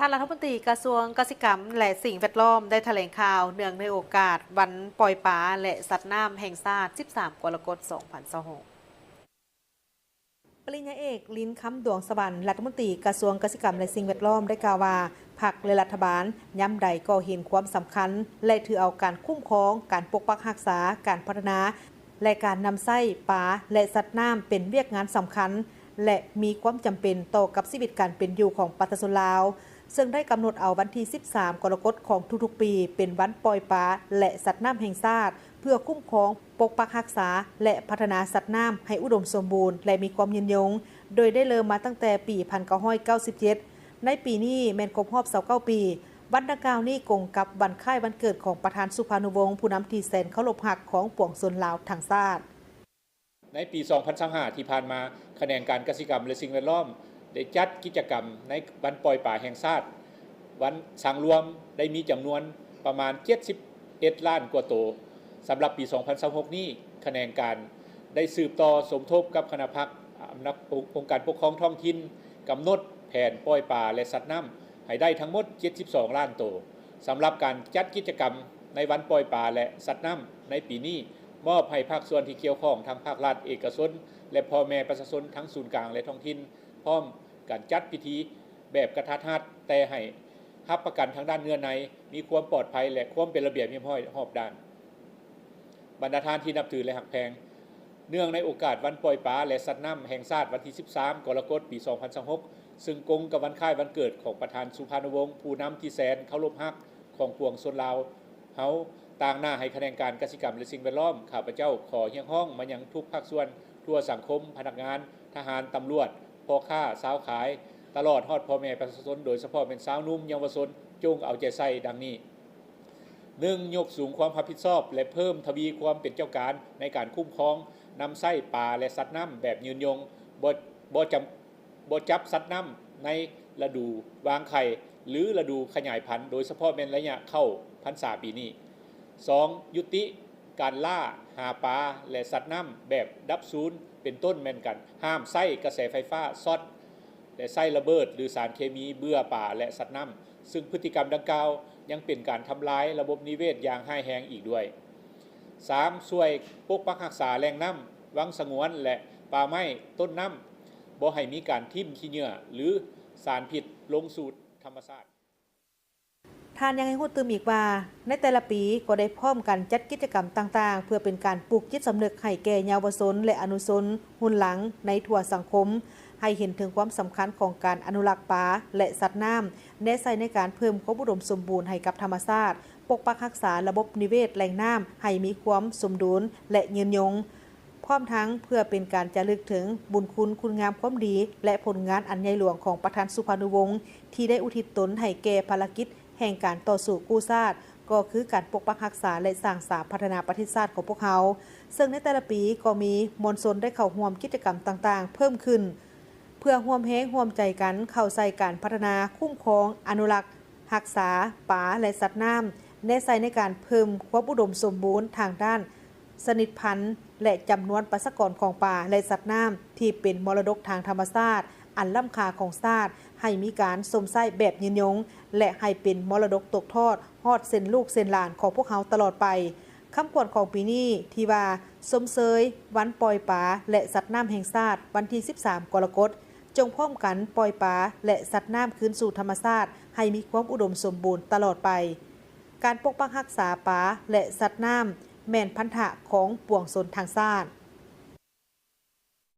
ທ່ານລັດຖະມົນຕີກະຊວງກະສິກຳ ແລະ ສິ່ງແວດລ້ອມ ໄດ້ຖະແຫຼງຂ່າວເນື່ອງໃນໂອກາດວັນປ່ອຍປາ ແລະ ສັດນ້ຳແຫ່ງຊາດ ສິບສາມ ກໍລະກົດ ສອງພັນຊາວຫົກ. ປະລິນຍາເອກ ລິນ ຄຳດວງສະຫວັນ ລັດຖະມົນຕີກະຊວງກະສິກຳ ແລະ ສິ່ງແວດລ້ອມ ໄດ້ກ່າວວ່າ ພັກ ແລະ ລັດຖະບານຍາມໃດກໍເຫັນຄວາມສຳຄັນ ແລະ ຖືເອົາການຄຸ້ມຄອງ, ການປົກປັກຮັກສາ, ການພັດທະນາ ແລະ ການນຳໃຊ້ປາ ແລະ ສັດນ້ຳເປັນວຽກງານສຳຄັນ ແລະ ມີຄວາມຈຳເປັນຕໍ່ກັບຊີວິດການເປັນຢູ່ຂອງປະຊາຊົນລາວ, ເຊິ່ງໄດ້ກຳນົດເອົາວັນທີ ສິບສາມ ກໍລະກົດ ຂອງທຸກໆປີ ເປັນວັນປ່ອຍປາ ແລະ ສັດນ້ຳແຫ່ງຊາດ ເພື່ອຄຸ້ມຄອງ, ປົກປັກຮັກສາ ແລະ ພັດທະນາສັດນ້ຳໃຫ້ອຸດົມສົມບູນ ແລະ ມີຄວາມຍືນຍົງ, ໂດຍໄດ້ເລີ່ມມາຕັ້ງແຕ່ປີ ໜຶ່ງພັນເກົ້າຮ້ອຍເກົ້າສິບເຈັດ. ໃນປີນີ້ແມ່ນຄົບຮອບ ຊາວເກົ້າ ປີ. ວັນດັ່ງກ່າວນີ້ກົງກັບວັນຄ້າຍວັນເກີດຂອງປະທານສຸພານຸວົງ ຜູ້ນຳທີ່ແສນເຄົາລົບຮັກຂອງປວງຊົນລາວທັງຊາດ. ໃນປີ ສອງພັນຊາວຫ້າ ທີ່ຜ່ານມາ, ຂະແໜງການກະສິກຳ ແລະ ສິ່ງແວດລ້ອມ ໄດ້ຈັດກິດຈະກຳໃນວັນປ່ອຍປາແຫ່ງຊາດ ວັນສັງລວມ ໄດ້ມີຈຳນວນປະມານ ເຈັດສິບເອັດ ລ້ານກວ່າໂຕ. ສຳລັບປີ ສອງພັນຊາວຫົກ ນີ້, ຂະແໜງການໄດ້ສືບຕໍ່ສົມທົບກັບຄະນະພັກ, ອຳນາດ, ອົງ, ອົງການປົກຄອງທ້ອງຖິ່ນ, ກຳນົດແຜນປ່ອຍປາ ແລະ ສັດນ້ຳໃຫ້ໄດ້ທັງໝົດ ເຈັດສິບສອງ ລ້ານໂຕ. ສຳລັບການຈັດກິດຈະກຳໃນວັນປ່ອຍປາ ແລະ ສັດນ້ຳໃນປີນີ້, ມອບໃຫ້ພາກສ່ວນທີ່ກ່ຽວຂ້ອງ ທັງພາກລັດ, ເອກະຊົນ ແລະ ພໍ່ແມ່ປະຊາຊົນ ທັງສູນກາງ ແລະ ທ້ອງຖິ່ນ ພ້ອມກັນຈັດພິທີແບບກະທັດຮັດ, ແຕ່ໃຫ້ຮັບປະກັນທາງດ້ານເນື້ອໃນ, ມີຄວາມປອດໄພ ແລະ ຄວາມເປັນລະບຽບຮຽບຮ້ອຍຮອບດ້ານ. ບັນດາທ່ານທີ່ນັບຖື ແລະ ຮັກແພງ, ເນື່ອງໃນໂອກາດວັນປ່ອຍປາ ແລະ ສັດນ້ຳແຫ່ງຊາດ ວັນທີ ສິບສາມ ກໍລະກົດ ປີ ສອງພັນຊາວຫົກ ຊຶ່ງກົງກັບວັນຄ້າຍວັນເກີດຂອງປະທານສຸພານຸວົງ ຜູ້ນຳທີ່ແສນເຄົາລົບຮັກຂອງປວງຊົນລາວເຮົາ, ຕາງໜ້າໃຫ້ຂະແໜງການກະສິກຳ ແລະ ສິ່ງແວດລ້ອມ, ຂ້າພະເຈົ້າຂໍຮຽກຮ້ອງມາຍັງທຸກພາກສ່ວນທົ່ວສັງຄົມ, ພະນັກງານ, ທະຫານ, ຕຳຫຼວດ, ພໍ່ຄ້າ, ຊາວຂາຍ, ຕະຫຼອດຮອດພໍ່ແມ່ປະຊາຊົນ, ໂດຍສະເພາະແມ່ນຊາວໜຸ່ມເຍົາວະຊົນ, ຈົ່ງເອົາໃຈໃສ່ດັ່ງນີ້. ໜຶ່ງ, ຍົກສູງຄວາມຮັບຜິດຊອບ ແລະ ເພີ່ມທະວີຄວາມເປັນເຈົ້າການໃນການຄຸ້ມຄອງນຳໃຊ້ປາ ແລະ ສັດນ້ຳແບບຍືນຍົງ, ບໍ່, ບໍ່ຈຳ, ບໍ່ຈັບສັດນ້ຳໃນລະດູວາງໄຂ່ ຫຼື ລະດູຂະຫຍາຍພັນ, ໂດຍສະເພາະແມ່ນໄລຍະເຂົ້າພັນສາປີນີ້. ສອງ, ຍຸຕິການລ່າຫາປາ ແລະ ສັດນ້ຳແບບດັບສູນ, ເປັນຕົ້ນແມ່ນການຫ້າມໃຊ້ກະແສໄຟຟ້າຊັອດ ແລະ ໃຊ້ລະເບີດ ຫຼື ສານເຄມີເບື່ອປາ ແລະ ສັດນ້ຳ, ຊຶ່ງພຶດຕິກຳດັ່ງກ່າວຍັງເປັນການທຳລາຍລະບົບນິເວດຢ່າງຮ້າຍແຮງອີກດ້ວຍ. ສາມ, ຊ່ວຍປົກປັກຮັກສາແຫຼ່ງນ້ຳ, ວັງສະຫງວນ ແລະ ປ່າໄມ້, ຕົ້ນນ້ຳ, ບໍ່ໃຫ້ມີການຖິ້ມຂີ້ເຫຍື້ອ ຫຼື ສານພິດລົງສູ່ທຳມະຊາດ. ທ່ານຍັງໃຫ້ຮູ້ຕື່ມອີກວ່າ, ໃນແຕ່ລະປີກໍໄດ້ພ້ອມກັນຈັດກິດຈະກຳຕ່າງໆ ເພື່ອເປັນການປູກຈິດສຳນຶກໃຫ້ແກ່ເຍົາວະຊົນ ແລະ ອະນຸຊົນຮຸ່ນຫຼັງໃນທົ່ວສັງຄົມ ໃຫ້ເຫັນເຖິງຄວາມສຳຄັນຂອງການອະນຸລັກປາ ແລະ ສັດນ້ຳ, ແນໃສ່ໃນການເພີ່ມຄວາມອຸດົມສົມບູນໃຫ້ກັບທຳມະຊາດ, ປົກປັກຮັກສາລະບົບນິເວດແຫຼ່ງນ້ຳໃຫ້ມີຄວາມສົມດຸນ ແລະ ຍືນຍົງ. ພ້ອມທັງເພື່ອເປັນການຈະລຶກເຖິງບຸນຄຸນ, ຄຸນງາມຄວາມດີ ແລະ ຜົນງານອັນໃຫຍ່ຫຼວງຂອງປະທານສຸພານຸວົງ ທີ່ໄດ້ອຸທິດຕົນໃຫ້ແກ່ພາລະກິດແຫ່ງການຕໍ່ສູ້ກູ້ຊາດ, ກໍຄືການປົກປັກຮັກສາ ແລະ ສ້າງສາພັດທະນາປະເທດຊາດຂອງພວກເຮົາ, ເຊິ່ງໃນແຕ່ລະປີກໍມີມວນຊົນໄດ້ເຂົ້າຮ່ວມກິດຈະກຳຕ່າງໆເພີ່ມຂຶ້ນ, ເພື່ອຮ່ວມແຮງຮ່ວມໃຈກັນເຂົ້າໃສ່ການພັດທະນາ, ຄຸ້ມຄອງ, ອະນຸລັກ, ຮັກສາປາ ແລະ ສັດນ້ຳ, ແນໃສ່ໃນການເພີ່ມຄວາມອຸດົມສົມບູນທາງດ້ານຊະນິດພັນ ແລະ ຈຳນວນປະຊາກອນຂອງປາ ແລະ ສັດນ້ຳທີ່ເປັນມໍລະດົກທາງທຳມະຊາດອັນລ້ຳຄ່າຂອງຊາດ ໃຫ້ມີການຊົມໃຊ້ແບບຍືນຍົງ ແລະ ໃຫ້ເປັນມໍລະດົກຕົກທອດຮອດເຊັ່ນລູກເຊັ່ນຫຼານຂອງພວກເຮົາຕະຫຼອດໄປ. ຄຳຂວັນຂອງປີນີ້ທີ່ວ່າ ຊົມເຊີຍວັນປ່ອຍປາ ແລະ ສັດນ້ຳແຫ່ງຊາດ ວັນທີ ສິບສາມ ກໍລະກົດ, ຈົ່ງພ້ອມກັນປ່ອຍປາ ແລະ ສັດນ້ຳຄືນສູ່ທຳມະຊາດໃຫ້ມີຄວາມອຸດົມສົມບູນຕະຫຼອດໄປ. ການປົກປັກຮັກສາປາ ແລະ ສັດນ້ຳ ແມ່ນພັນທະຂອງປວງຊົນທັງຊາດ.